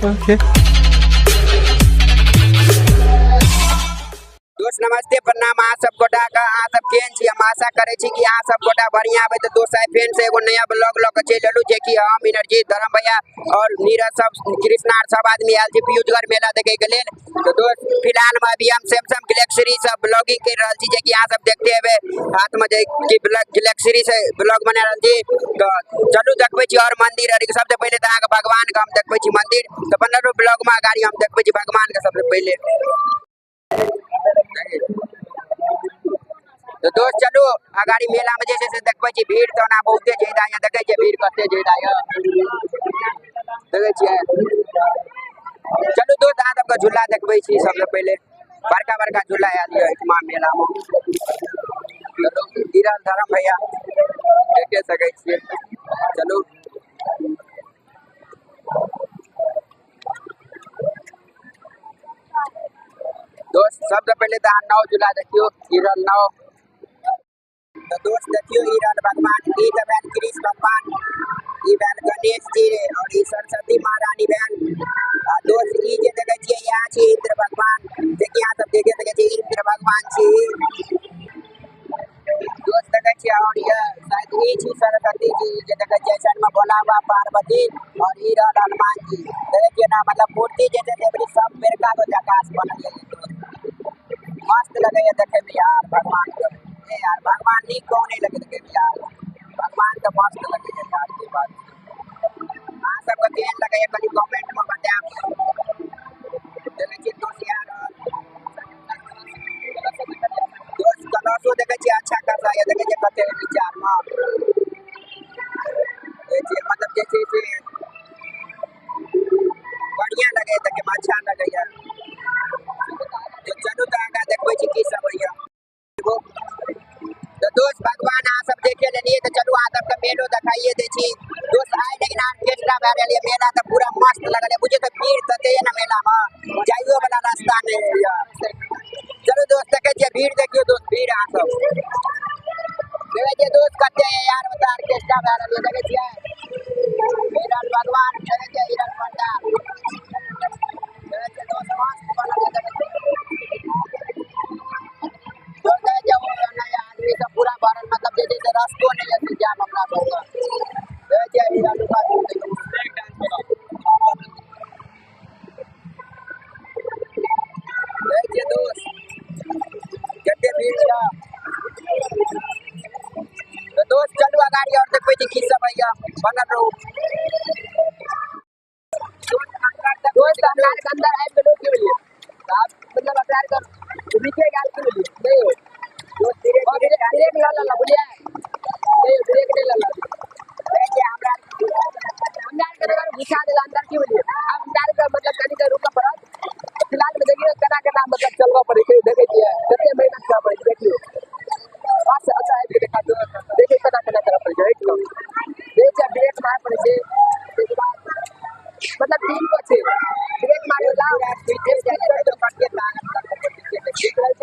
Okay. दोस्त नमस्ते, प्रणाम अहाँ सब गोटा के। अहाँ सब केहन छी? हम आशा करै छी कि अहाँ सब गोटा बढ़िया हेबै। तऽ दोस्त आइ फेर से एगो नया ब्लॉग लऽ के चलि एलहुँ, जेकि हम इनर्जी धर्म भैया और नीरज सब कृष्णा सब आदमी आयल छी पीयूषगढ़ मेला देखे के लेल। तऽ दोस्त फिलहाल में अभी हम सैमसंग गैलेक्सी से ब्लॉगिंग कर रहल छी, जेकि अहाँ सब देखते हेबै हाथ में जे कि गैलेक्सी से ब्लॉग बना रहल छी। तऽ चलू देखबै छी और मंदिर आर। सबसे पहिले तऽ अहाँके भगवान के हम देखबै छी मंदिर। तऽ बनल रहू ब्लॉग में, अगाड़ी हम देखबै छी भगवान के सबसे पहिले। तो दोस्त चलू अगाड़ी मेला में जे छै से देखबै छी। भीड़ तऽ ओना बहुते ज्यादा यऽ, देखै छियै भीड़ कते ज्यादा यऽ, देखै छियै। चलू दोस्त अहाँ सबके झूला देखबै छी। सबसे पहिले बड़का बड़का झूला आयल यऽ एहिठमा मेला में। चलू गिरल धर्म भैया देखे सकै छियै। चलू दोस्त सबसे पहिले तऽ अहाँ नाव झूला देखियौ, गिरल नाव। तऽ दोस्त देखियौ ई रहल भगवान, ई तऽ भेल कृष्ण भगवान, ई भेल गणेश जी और ई सरस्वती महारानी भेल। आ दोस्त ई जे देखै छियै इएह छी इंद्र भगवान, जेकि अहाँ सब देखे सकै छी इंद्र भगवान छी। दोस्त देखै छियै और यह शायद ई छी सरस्वती जी जे देखै छियै साइड में भोला बाबा पार्वती और ई रहल हनुमान जी। देखै छियै ना, मतलब मूर्ति जे छै से सब बड़का गो झकास बनल यऽ, मस्त लगैया देखे में यार भगवान के। ए यार भगवान नीक कहूँ नहीं लगे देखे में यार, भगवान तऽ मस्त लगैया यार। के बात अहाँ सबके केहन लगैया कनि कमेंट में बतायब। देखै छियै दोस्त यार, दोस्त कलशो देखै छियै अच्छा खासा यऽ, देखै छियै कते विचार में देखै छियै, मतलब जे छै से बढ़िया लगैया देखे में, अच्छा लगैया। तो चलू तऽ आगाँ देखबै छी की सब होइया। तऽ दोस्त भगवान अहाँ सब देखे लेलियै, तऽ चलू अहाँ सबके मेलो देखाइए दै छी। दोस्त आइ लेकिन ऑर्केस्ट्रा भए रहल यऽ, मेला तऽ पूरा मस्त लगल यऽ, बुझियौ तऽ भीड़ तते यऽ ने मेला में, जाइयो वाला रास्ता नहि यऽ। चलू दोस्त देखै छियै भीड़, देखियौ दोस्त भीड़ अहाँ सब देखै छियै दोस्त कते यऽ यार, ओतऽ ऑर्केस्ट्रा भए रहल यऽ, देखै छियै ई रहल भगवान, देखै छियै ई रहल पंडाल, देखै छियै दोस्त मस्त बनल यऽ, देखै छियै दोस्त देखै छियै ओ नया आदमी सब पूरा भरल, मतलब जे छै से रस्तो नहि यऽ से जाम हमरा सबके। देखै छियै ई रहल देखै छियै दोस्त कते भीड़ यऽ। तऽ दोस्त चलू अगाड़ी और देखबै छी की सब होइया, बनल रहू। दोस्त हमरा आरके अंदर आबि गेलौ की बोलिए, आप मतलब हमरा आरके रुके गेल की बोलिए, नहीं हो दोस्त धीरे धीरे ब्रेक ल लला बुझलियै, नहीं ब्रेक नहीं लला। देखै छियै हमरा हमरा आरके अगर घुसा देला अंदर की बोलिए, आब हमरा आरके मतलब कनि के रुकऽ पड़त फिलहाल में। देखियौ केना केना मतलब चलबऽ पड़ै छै, देखै छियै कते मेहनत करऽ पड़ै छै। देखियौ बस अच्छा आबि के देखा दियौ, देखियौ केना केना करऽ पड़ै छै। हटि कऽ देखै छियै ब्रेक मारऽ पड़ै छै, ताहिके बाद मतलब तीन गो छै ब्रेक मारे वाला, देख रहल छियै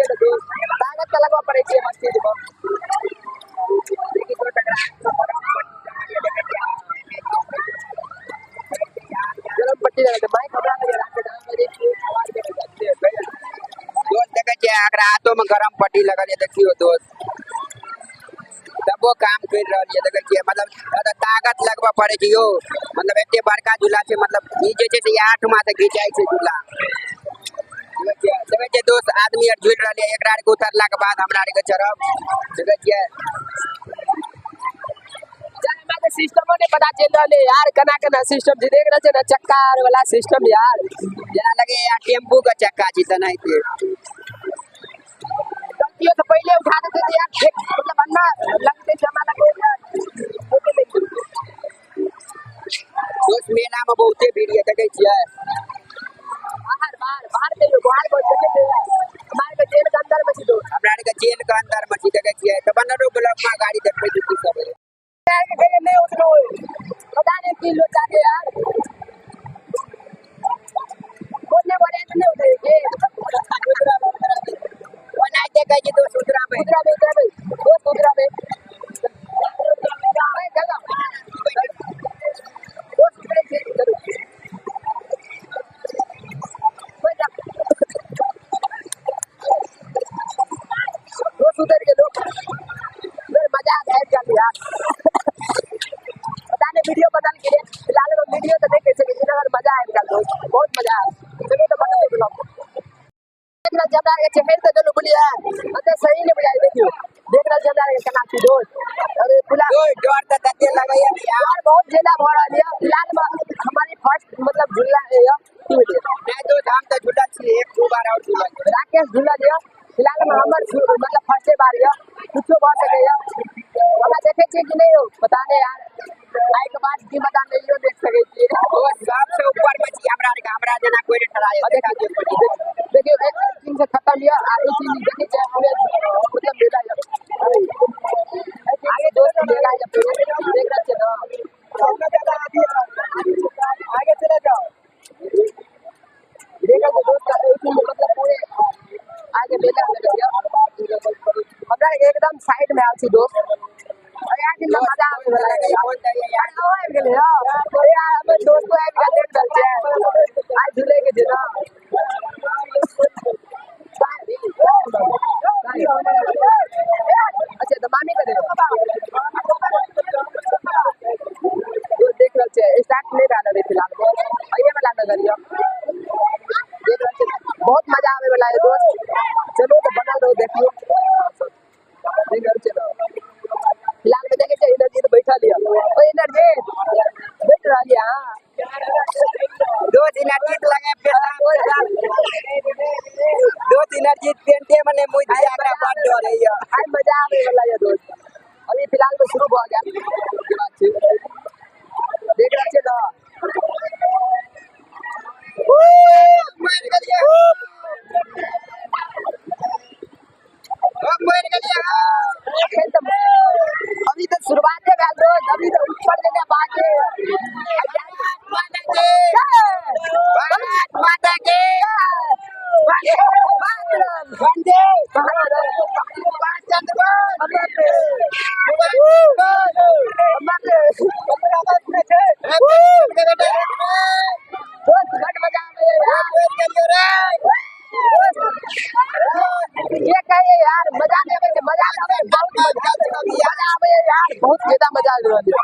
ने दोस्त, ताकत तऽ लगबऽ पड़ै छै हर चीज में। देखियौ दोस्त एकरा गरम पट्टी लगा दे, माइक हमरा लगे राखे दे, मेरे आवाज के जाते हैं। दोस्त देखै छियै एकरा हाथो में गरम पट्टी लगल यऽ, देखियौ दोस्त तबो काम कर रहल यऽ, देखै छियै मतलब एतऽ ताकत लगबऽ पड़ै छै यौ, मतलब एते बड़का झूला छै, मतलब ई जे छै से आठमा से घिचाइ छै झूला। देखै छियै दोस्त आदमी आर झूलि रहल यऽ, एकरा आरके उतरला के बाद हमरा आरके चढ़ब। देखै छियै हमरा के सिस्टमो नहीं पता चलि रहल है यार, केना केना सिस्टम छै, देख रहल छै ने चक्का आर वाला सिस्टम यार, जेना लगे यार टेम्पू के चक्का छै तेनाहिते। गलतियों से पहले उठा देते थे यार, मतलब अन्ना लगते जमा लगे यार। दोस्त मेला में बहुते भीड़ यऽ, देखै छियै बाहर बाहर बाहर कहियो बाहर बहुत देखे छियै यार, हमरा आरके जेल के अंदर में छी दोस्त, हमरा आरके जेल के अंदर में छी, देखै छियै। तऽ बनल रहू ब्लॉग में, गाड़ी देखबै छी की सब होइया। यार के कहियो नहीं उठलो, पता नहीं की लोचा के यार, बोलने वाले नहीं उठे के ओनाहिते कहै छी दोस्त उतराबै उतराबै उतराबै दोस्त उतराबै दोस्त उतरै छै। गेल यार। पता नहीं वीडियो बदल के फिलहाल में वीडियो तो देख सकै छी, मगर मजा आबि गेल दोस्त, बहुत मजा आयल। चलू तऽ बनल ब्लॉग। देख रहल छी हमरा आरके चढ़ि तऽ गेलहुँ बुझलियै, एते सही नहि बुझाइ। देखियौ देख रहल छी हमरा आरके केना छी दोस्त। अरे पुला डर तऽ तते लगैया ने यार, डर बहुत ज्यादा भऽ रहल यऽ। फिलहाल में हमारी फर्स्ट मतलब झूला यऽ, की बुझलियै? नहीं दोस्त हम तऽ झूलल छी, एक दू बार और झूलल। राकेश झूलल यऽ, फिलहाल में हमर मतलब फर्स्टे बार यऽ, कुछो भऽ सकैया। हमरा देखै छियै कि नहि यौ, पता नहि यार, आइ के बाद की पता नहीं यो देख सकै छियै। सबसे ऊपर में छी हमरा आरके, हमरा जेना कोई नहि ठहराय। देखियौ एक चीज से खत्म यऽ आ ई चीज देखै छियै पूरे मतलब मेला यऽ। आगे दोस्त मेला यऽ, देख रहल छियै ना। आगे चले जाओ। देख रहल छियै दोस्त, ई चीज मतलब पूरे आगे मेला लगल यऽ। हमरा एकदम साइड में आयल छी दोस्त। अरे यार कितना मजा आबै वाला है यार। अरे ओ आबि गेलै यौ। अरे यार हमर दोस्तो आबि गेल, देख रहल छियै। आइ झूले के छै ना। अच्छा तऽ मामी के देबै। देख रहल छियै स्टार्ट नहि भेल अभी फिलहाल, अइए वाला लगल यऽ। देख रहल छियै बहुत मजा आबै वाला है दोस्त। चलू तऽ बनल रहू, देखियौ। देख रहल छियै ना। फिलहाल में देखे छियै इनर्जी बैठल यऽ। ओ इनर्जी बैठ रहल यऽ अहाँ। दोस्त इनर्जी लगे दोस्त, इनर्जी पेंटे मने मुइ दिया एकरा बड डर होइया। आइ मजा आबै वाला यऽ दोस्त। अभी फिलहाल में शुरू भऽ गेल के बात छै। देख रहल छियै ना। मरि गेलियै, मरि गेलियै। अभी तऽ शुरुआते भेल दोस्त, अभी तऽ ऊपर जेना बाकी। भारत माता के वंदे सुभाष चंद्र बोस। दोस्त बड मजा आबैया यार। ये कहिए यार मजा नहीं आबै छै, मजा आबै बहुत मजा आबै यार, बहुत ज्यादा मजा आबि रहल यऽ।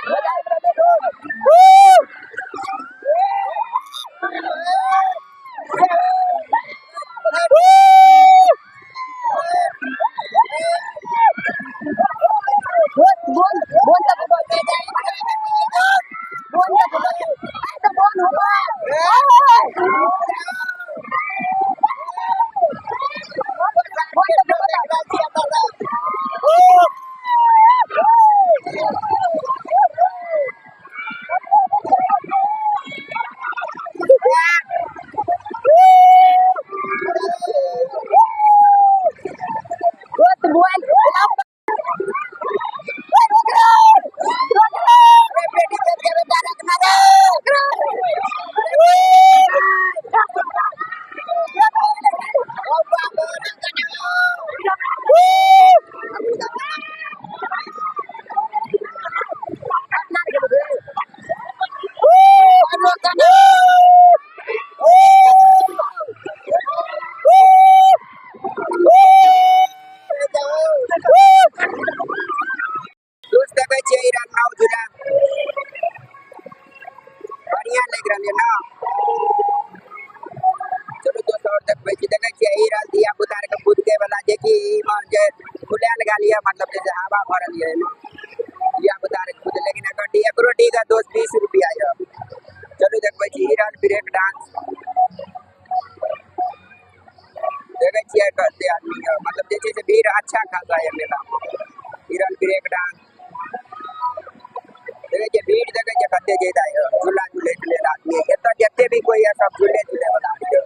मजा आबि रहल यऽ दोस्त। बोल बोल तऽ बोल, बोल तऽ बोल, आइ तऽ बोल हुआ। बोल तऽ बोल। दोस्त मोबाइल दोस्त देखै छियै ई नाव झूला बढ़िया लागि रहल यऽ ना। चलू दोस्त और देखबै छी। देखै छियै ई रहल धिया पुता आरके कूदके वाला, जे कि ई मे जे खुलायल गेल यऽ, मतलब जैसे हवा भरल यऽ एहिमे धिया पुता आरके कूदे, लेकिन एकरो टिकट दोस्त 20 रुपया यऽ। चलू देखबै छी ई रहल ब्रेक डांस। देखै छियै कते आदमी यऽ, मतलब जे छै से भीड़ अच्छा खासा यऽ मेला मे। ई रहल ब्रेक डांस। देखै छियै भीड़, देखै छियै कते ज्यादा यऽ झूला झूले के लेल आदमी। एतऽ जते भी कोई यऽ सब झूले झूले वाला यऽ।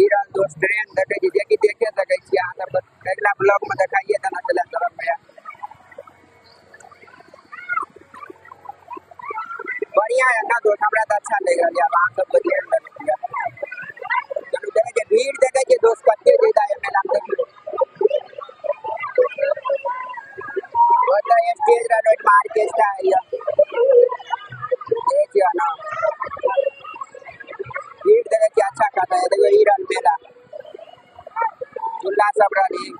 ई रहल दोस्त ट्रेन देखै छी, जे कि देखे सकै छियै अहाँ सब अगिला ब्लॉग में देखाइए देना छलै तरफ भैया। बढ़िया है ना दोस्त, हमरा तऽ अच्छा लागि रहल यऽ। आब अहाँ सबके केहन लगैया? चलू, देखै छियै, भीड़ देखै छियै दोस्त, कते ज्यादा यऽ मेला मे। देखियौ, ओतऽ स्टेज रहल, ओहिमे ऑर्केस्ट्रा होइया। देखै छियै ने, भीड़ देखै छियै अच्छा खासा यऽ। देखियौ, ई रहल मेला, झूला सब रहल। ई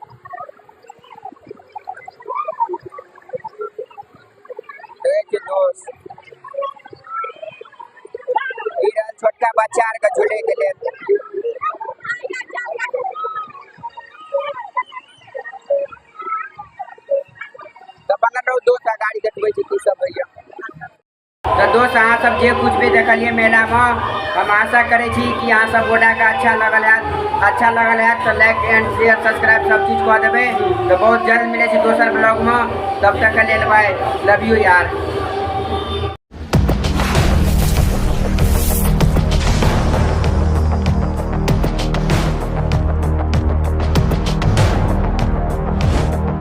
देखै छियै दोस्त, ई रहल छोटका बच्चा आर के झूले के लेल। तऽ बनल रहू दोस्त, गाड़ी देखबै छी की सब होइया। तऽ दोस्त, अहाँ सब जे कुछ भी देखलियै मेलामे, हम आशा करै छी कि अहाँ सब गोटाके अच्छा लगल हैत। अच्छा लगल हैत तऽ लाइक एंड शेयर, सब्सक्राइब सब चीज कऽ देबै। तऽ बहुत जल्द मिलै छै दोसर ब्लॉगमे, तब तक के लेल बाय, लव यू यार।